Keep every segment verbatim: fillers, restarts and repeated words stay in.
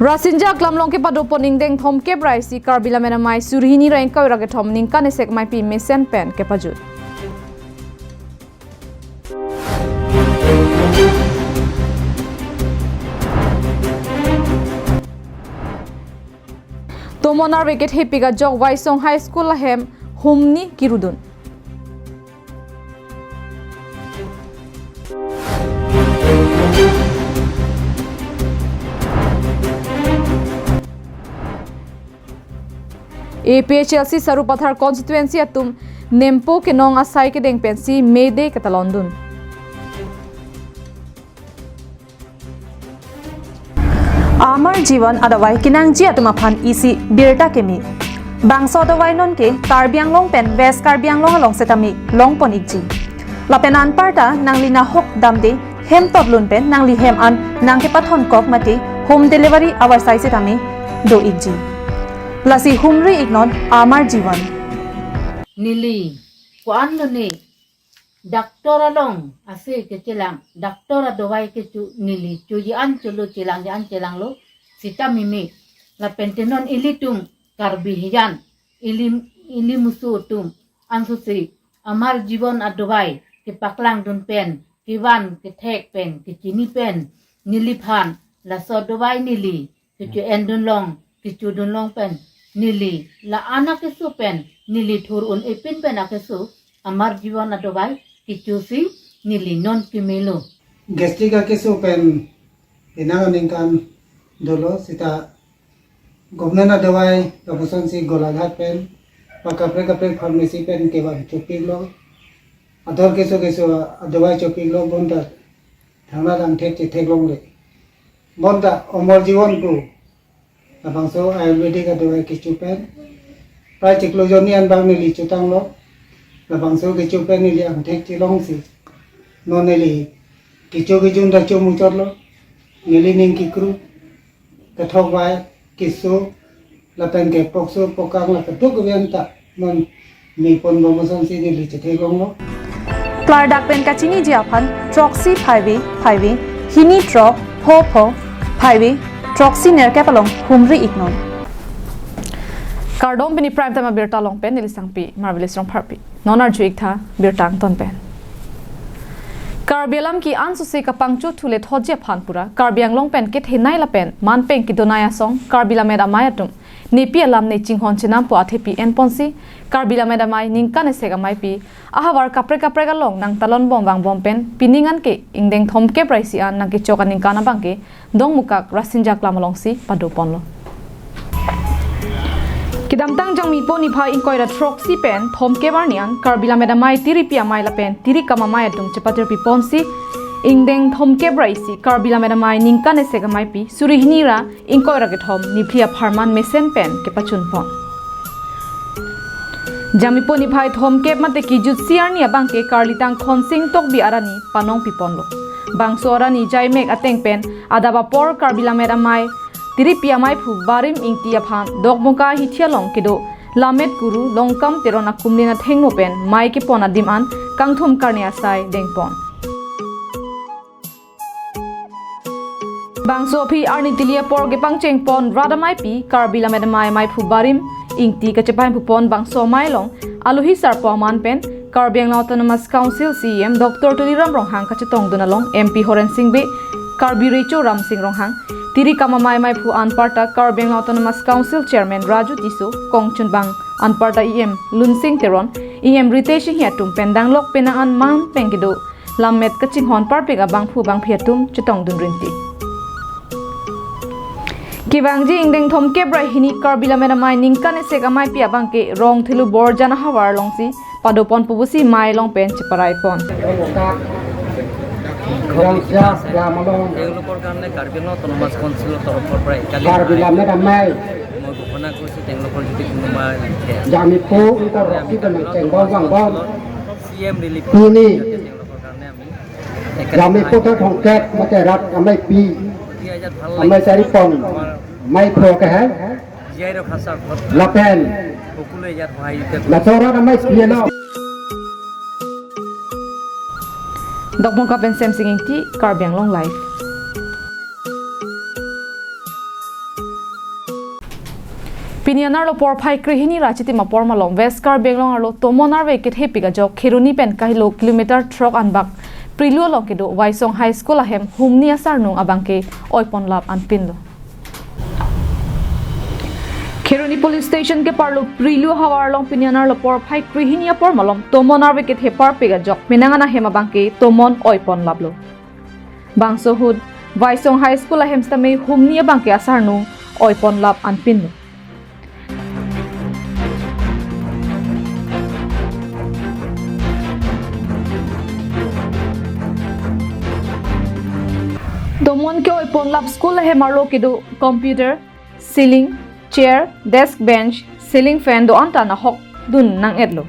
Rasinja Aklam along kepadopon ingdeng thomkep ra isi Karbi Lammet Amei suri hini ra ingkoi ra kethom ningkan esek ameipi mesen pen kepajut. Tomon arve kethepik ajok Waisong High School ahem humni kirudun. A P H L C Sarupathar constituency atum nempo kenong asai kedeng pensi May Day ketalondun. Amar Jivan adavai kenangji atum aphan isi birta keme. Bangso adavai non ke Karbi Anglong pen West Karbi Anglong along setame longpon ikji. Lapen anparta nangli nahok damde hem totlun pen nangli hem an nangkepathon kok mate home delivery avarsai setame do ikji. Lasi humri iknon Amar Jivan. Neli ko-an lone doctor along ase kechelang, doctor adavai kecho neli choji an cholo, chelang ji an chelanglo, sita mimi. Lapen tenon ilitum Karbi hijan, ili, ili musu atum ansose Amar Jivan adavai kepaklangdun pen, kevan kethek pen, kechini pen, neliphan laso adavai neli kecho-endun long, kechodun long pen, neli la-an akeso pen, neli thur un-e pin pen akeso Amar Jivan adavai kechosi neli non kemelo. Gastric akeso pen penang aningkan dolo, sita government adavai lapuson si Golaghat pen, pa kaprek kaprek pharmacy pen kevan chopiklo. Ador keso keso adavai chopiklo, bonta thangnalang thek chetheklongle. Bonta Amar Jivan pu labangso Ayurvedic adavai kecho pen, prai chiklo jonni an bang neli chotanglo. Labangso kecho pen neli angthek chelongsi non neli kecho kejun ta chomuchotlo. Neli ning kekru, kethok vai, keso, lapen ke pokso, pokang, la keduk kebian ta non mepon bom asonsi neli chetheklonglo. Klardak pen kachiniji aphan throksi phaive phaive, hini throk pho pho phaive, throksi nerkep along humri iknon. Kardom, pini Prime Time abirta along pen neli Sangpi Marvelous Rongpharpi. Non arju iktha birta angton pen. Karbi alam ke ansose kapangchothu le thotji aphan pura Karbi Anglong pen kethenei lapen manpeng kedonei asong Karbi Lammet Amei atum nepi alam ne chinghon chenampo athepi enponsi Karbi Lammet Amei ningkan esek ameipi ahavar kaprek kaprek along nangtalon bom vangbom pen pining an ke ingdeng thomkep ra isi an nangkechok aningkan abang ke Dongmukak Rasinja Aklam alongsi padoponlo. Kedamtang Jangmipo niphai ingkoi ra throksi pen thomkep arni an Karbi Lammet Amei, Tiripi Amei lapen Tirikam Amei atum chepatirpiponsi ingdeng thomkep ra isi Karbi Lammet Amei ningkan esek ameipi suri hini ra ingkoi ra kethom niphli apharman mesen pen kepachunpon. Jangmipo niphai thomkep mate kejutsi arni abang ke karlitang Khonsing Tokbi arani panongpiponlo. Bangso arani jaimek ateng pen adap apor Karbi Lammet Amei Tiripi Ameiphu Barim Ingti aphan Dokmoka hithi along kedo Lammet Kuru Longkam Teron akumlin athengno pen mei kepon adim an kangthum karne asai dengpon. Bangso aphi arni tili apor kepangchengpon rat ameipi Karbi Lammet Amei Ameiphu Barim Ingti kachepainphupon bangso amei along alohi sarpo aman pen Karbi Anglong Autonomous Council C E M Doctor Tuliram Ronghang kachetongdun along M P Horen Sing Bey, Karbi Recho Ramsing Ronghang, Tirikam Amei Ameiphu anparta Karbi Anglong Autonomous Council Chairman Raju Tisso, kongchunbang anparta E M Lunsing Teron, E M Ritesh Enghi atum pen danglok penang an manpeng kedo lammet kachinghon parpik abangphu bangphi atum chetongdun rinti. Kevangji ingdeng thomkep ra hini Karbi Lammet Amei ningkan esek ameipi abang ke Rongthelu Borjan ahavar alongsi padoponpo pusi mei along pen cheparaipon. Rongsia Lam along তেওঁলোকৰ কাৰণে কাৰ্বি আংলং অট'নমাছ কাউন্সিলৰ তৰফৰ পৰা একালিক Karbi Lammet Amei মই ঘোষণা কৰিছোঁ, তেওঁলোকৰ যদি কোনোবা লিখে, Jangmipo ingkoi ra throksi pen nangchengbong vangbom, C M relief pini তেওঁলোকৰ কাৰণে আমি একালিক Jangmipo ta thomkep mate rat ameipi, প্ৰতি ৰাইজত ভাল amei লাগিছে। Charipon, আমাৰ mei pho ke hai, জীয়াই ৰখা স্বাৰ্থত lapen সকলোৱে ইয়াত সহায় laso rat ameipi along. Dokmoka pen Semsing Ingti, Karbi Anglong Live. Niyanar lo porphai krehini ra chitim apor malom West Karbi Anglong arlo tomon arve kethepik ajok Kheroni pen kahilo kilometer throk anbak Prilu along kedo Waisong High School ahem humni asarnung abangke oiponlap anpinlo. Kheroni Police Station keparlo Prilu havar along piniyanar lo porphai krehini apor malom tomon arve kethe parpik ajok penang an ahem abangke tomon oiponlaplo. Bangso ahut Waisong High School ahem sitame humni abangke asarnung oiponlap anpinlo. Tomon ke-oiponlap school ahem arlo kedo computer, ceiling, chair, desk bench, ceiling fan do-an ta nahok dun nang-etlo.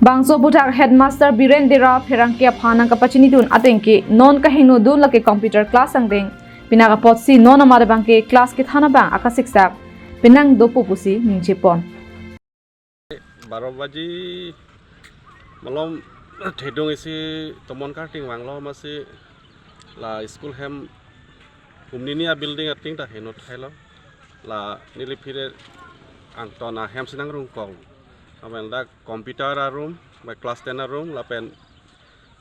Bangso aputhak headmaster Biren Dera pherangke aphan nangkapachinidun atengke non kahingnodun lake computer class angdeng, pinak apotsi non amat abangke class kethan abang akasiksak penang dopo pusi ningje pon. Baro baji malom thedung isi tomon karting vanglo, masi la school hem humni ni a building ating ta heno thailo. La neli phire angton ahem si nangrung kong. Amen dak computer a room, ba class ten a room, lapen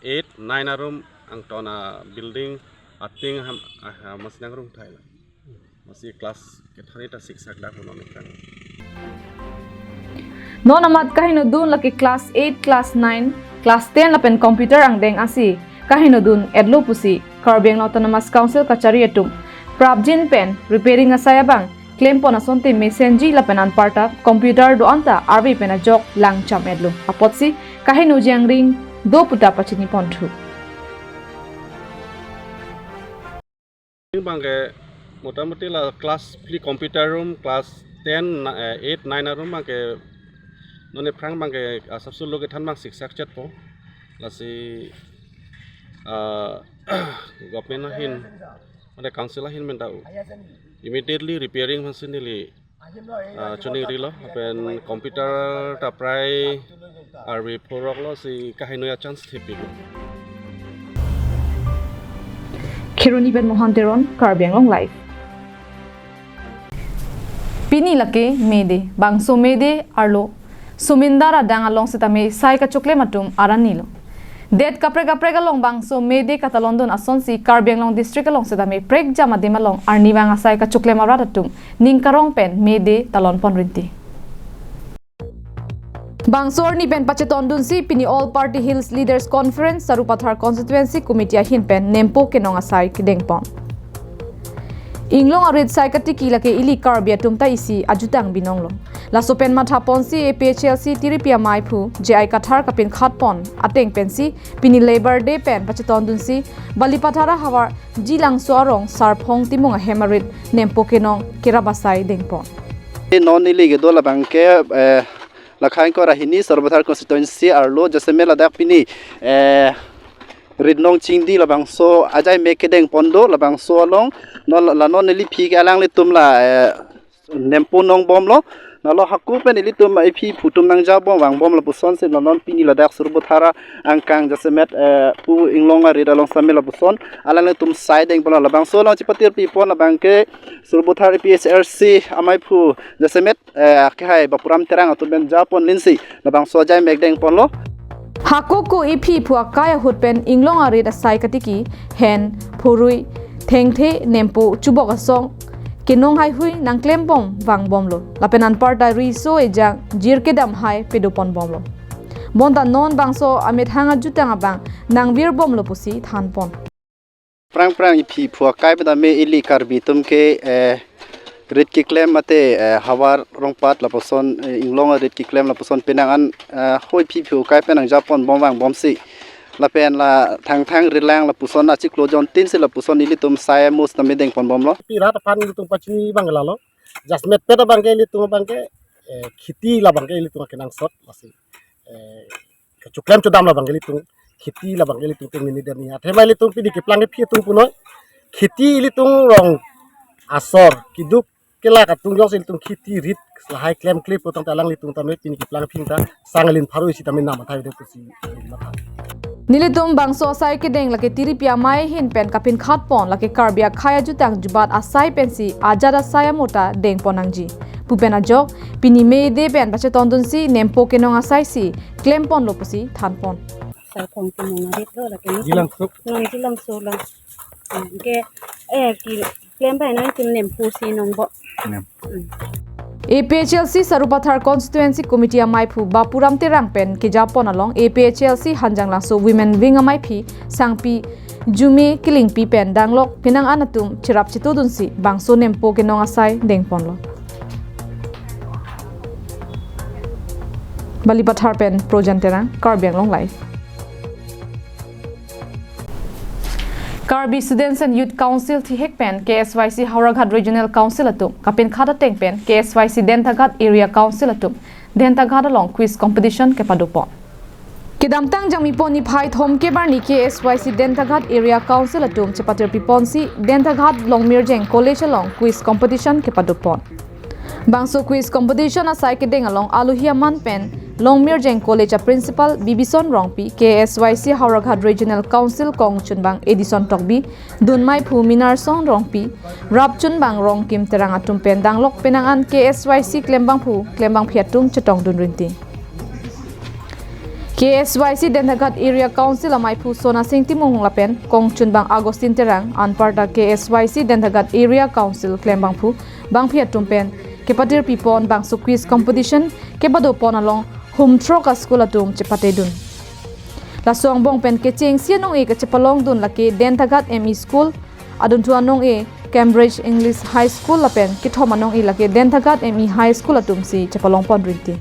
eight, nine a room angton a building ating ham, ah, masi nangrung thailo. Masi class kethan ta siksak dak unon ikang. Non amat kahingnodun lake class eight, class nine, class ten lapen computer angdeng asi kahingnodun etlo pusi Karbi Anglong Autonomous Council kachari atum prapjin pen repairing asai abang klempon asonte mesenji lapen anparta computer do-an ta arve pen ajok langcham etlo. Apotsi kahingno jangring do puta pachini ponthu. Bangke motamoti la class phli computer room, class ten, na-, eh, eight, nine a room bangke non ephrang bangke asapsu lo kethan bang siksak chetpo. Lasi, ah, government ahin, mane council ahin menta u immediately repairing hansi neli, ah, chuning rilo, lapen computer ta prai arve phurok lo si kahingno a chance thepik. Kheroni pen Mohan Teron, Karbi Anglong Live. Pini lake May Day, bangso May Day arlo sumindar adang along sitame sai kachoklem atum aran nilo. Det kaprek kaprek along bangso May Day katalondun asonsi Karbi Anglong district along sitame prekjam adim along arnivang asai kachoklem arat atum ning karong pen May Day talon pon rinti. Bangso arni pen pachetondunsi pini All Party Hills Leaders Conference Sarupathar Constituency Committee ahin pen nempo kenong asai kedeng pon. Inglong arit sai katiki lake ili Karbi atum ta isi ajutang binong lo. Laso pen matha ponsi A P H L C tiripi amaiphu J I Kathar kapinkhat pon ateng pensi pini Labour Day pen pachetondunsi Balipathar ahavar Jilangso arong Sarphong Timung ahem arit nempo kenong kerap asai deng pon. Non ili kedo labangke, eh, lakhai ingkoi ra hini Sarupathar Constituency arlo jasemet ladak pini, eh, Ritnong Chingdi labangso ajai mek kedeng pon do, labangso along non la, la non neli aphi ke alanglitum la, eh, nempo nong bomlo. Nalo hako pen ilitum iphi iphu atum nangja bom vang bom lapusonsi non pini ladak Sarupathar angkang jasemet, eh, pu Inglong arit along sitame lapuson alanglitum sai deng pon, labangso along chipatir pi pon labangke Sarupathar A P H L C amaiphu jasemet, eh, kehai Bapuram Terang atum pen ja pon linsi labangso ajai mek deng ponlo. Hako ko iphi iphu akai ahut pen Inglong arit asai katiki, hen, phurui, thengthe, nempo chubok asong kenong haihui nangklem bom vang bomlo. Lapen anparta riso ejang jir kedam hai pedo pon bomlo. Bonta non bangso amethang ajutang abang nangvir bomlo pusi than pon. Prang prang iphi iphu akai pen tame ili Karbi atum ke, eh, rit keklem mate, eh, havar rongpat lapuson, eh, Inglong arit keklem lapuson penang an, eh, hoi iphi iphu akai pen nangja pon bom vang bomsi. Lapen la Thangthang Ritlang lapuson achiklo jontin si lapuson ilitum sai mus tame deng pon bomlo. Pi rat aphan ilitum pachini bang lalo. Jasemet pet abangke ilitum abangke, eh, kheti labangke ilitum akenangsot lasi. Eh, kachoklem chodam labangke ilitum kheti labangke ilitum tingni deni. Athema ilitum pini keplang iphi atum punoi. Kheti ilitum rong asor kiduk kelak atum jongsi ilitum kheti rit lahai klemkle pu tangte alanglitum tame pini keplang aphi ta sang alin pharo isi tame nam athai de pusi matha. Nelitum bangso asai kedeng lake tiripi amei ahin pen kapinkhat pon lake Karbi akhei ajutang jubat asai pensi ajat asai amota dengpon nangji pu pen ajok pini May day pen pachetongdunsi nempo kenong asai si klemponlo pusi thanpon. Sai phong ti nong arit lo lake ni. Jilang suk. Non jilang suk lang. Hmm, ke, eh, ki klem bai nang kim nempo si nong bo. Nem. Hmm. A P H L C Sarupathar Constituency Committee ameiphu Bapuram Terang pen kejapon along A P H L C Hanjanglangso Women Wing ameiphi Sangpi Jume Kilingpi pen danglok penang an atum cherap chetudunsi bangso nempo kenong asai dengponlo. Balipathar pen Projan Terang, Karbi Anglong Live. Karbi Students and Youth Council thihek pen K S Y C Howraghat Regional Council atum kapinkhat ateng pen K S Y C Dentaghat Area Council atum Dentaghat along quiz competition kepadopon. Kedamtang Jangmipo niphai thomkep arni K S Y C Dentaghat Area Council atum chepatirpiponsi Dentaghat Longmirjeng College along quiz competition kepadopon. Bangso quiz competition asai kedeng along alohi aman pen Longmirjeng College a Principal Bibison Rongpi, K S Y C Howraghat Regional Council kongchunbang Edison Tokbi, dunmeiphu Minarson Rongpi, rapchunbang Rongkim Terang atum pen danglok penang an K S Y C klembangphu klembangphi atum chetongdun rinti. K S Y C Dentaghat Area Council ameiphu Sonasing Timung lapen kongchunbang Augustine Terang anparta K S Y C Dentaghat Area Council klembangphu bangphi atum pen kepatirpipon bangso quiz competition kepadopon along hum throk a school atum chepatedun. Laso angbong pen kechengsi anong-e kachepalongdun lake Dentaghat M E School, adunthu anong-e Cambridge English High School lapen kethom anong-e lake Dentaghat M E High School atumsi chepalongpon rinti.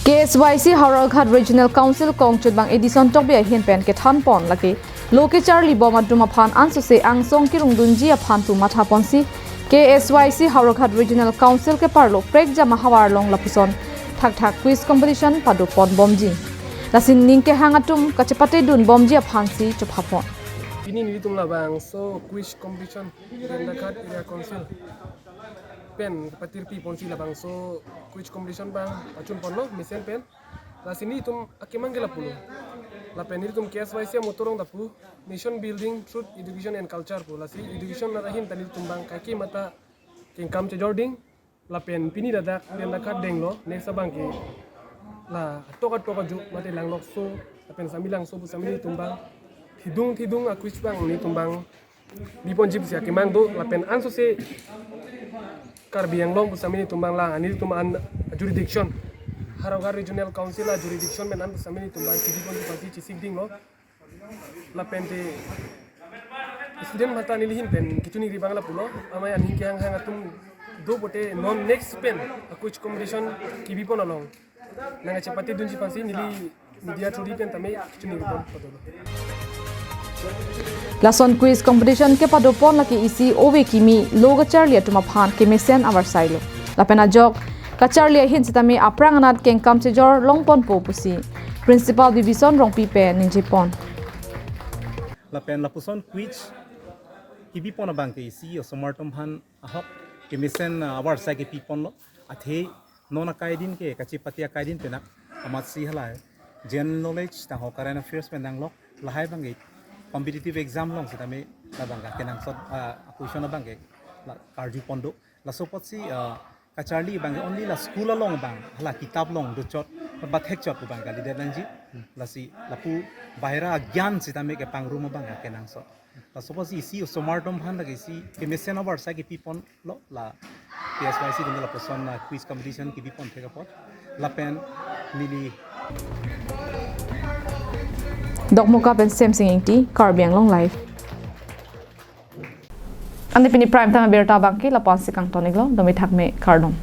K S Y C Howraghat Regional Council kongchunbang Edison Tokbi ahin pen kethanpon lake lo kecharlibom atum aphan ansose angsong kerungdunji aphan pu mathaponsi K S Y C Howraghat Regional Council keparlo prekjam ahavar along lapuson thakthak quiz competition padoponbomji. Lasi ning kehang atum kachepatedunbomji aphansi chophapon. Pini nelitum labangso quiz competition Dentaghat Area Council pen patirpiponsi labangso quiz competition abang pachunponlo mesen pen. Lasi nelitum akemang ke lapulo. Lapen nelitum K S Y C amotto arong ta pu Nation Building Through Education and Culture pu. Lasi education ahin ta nelitum abang kaike mata kengkam chejording. Lapen pini ladak Dentaghat denglo, next abang ke la atok atok ajo mate Langlokso lapen Samelangso pu sami nelitum abang thidung thidung a quiz abang nelitum abang biponji pusi akemang do lapen ansose Karbi Anglong pu sami nelitum abang la nelitum an jurisdiction Howraghat Regional Council a jurisdiction pen an pu sami nelitum abang kebiponji pusi chesikdinglo. Lapen te student mata nelihin pen kechoningri abang lapulo, amei aning kehang hang atum do pote non next pen a quiz competition kebipon along nangkachepatedunji aphansi neli media through pen tame kechoningri pon padolo. Lason quiz competition kepadopon lake isi ove kimi lo kacharli atum aphan kemesen avarsailo. Lapen ajok kacharli ahin sitame aphrang anat kengkam chejor longponpo pusi Principal Bibison Rongpi pen ningjepon. Lapen lapuson quiz kebipon abang ke isi osomar atum aphan ahok kemesen, ah, avarsai kepiponlo. Athe non akai din ke kachepate akai din pen amatsi halai general knowledge tangho current affairs pen nanglok lahai abang ke competitive exam along sitame labang ke kenangsot, ah, question abang ke la karjupon do. Laso apotsi, ah, kacharli abang ke only la school along abang hala kitap along dochot ba thekchot abang kalidet nangji. Lasi lapu bahira agyan sitame kepangrum abang ke kenangsot. Laso apotsi isi osomar atum aphan lake isi kemesen avarsai kepiponlo la K S Y C atum lapuson, ah, quiz competition kebipon thek apot. Lapen neli Dokmoka pen Semsing Ingti, Karbi Anglong Live. Ante pini prime time abirta abang ke lapu-ansi kangton-iklo, domi thakme kardom.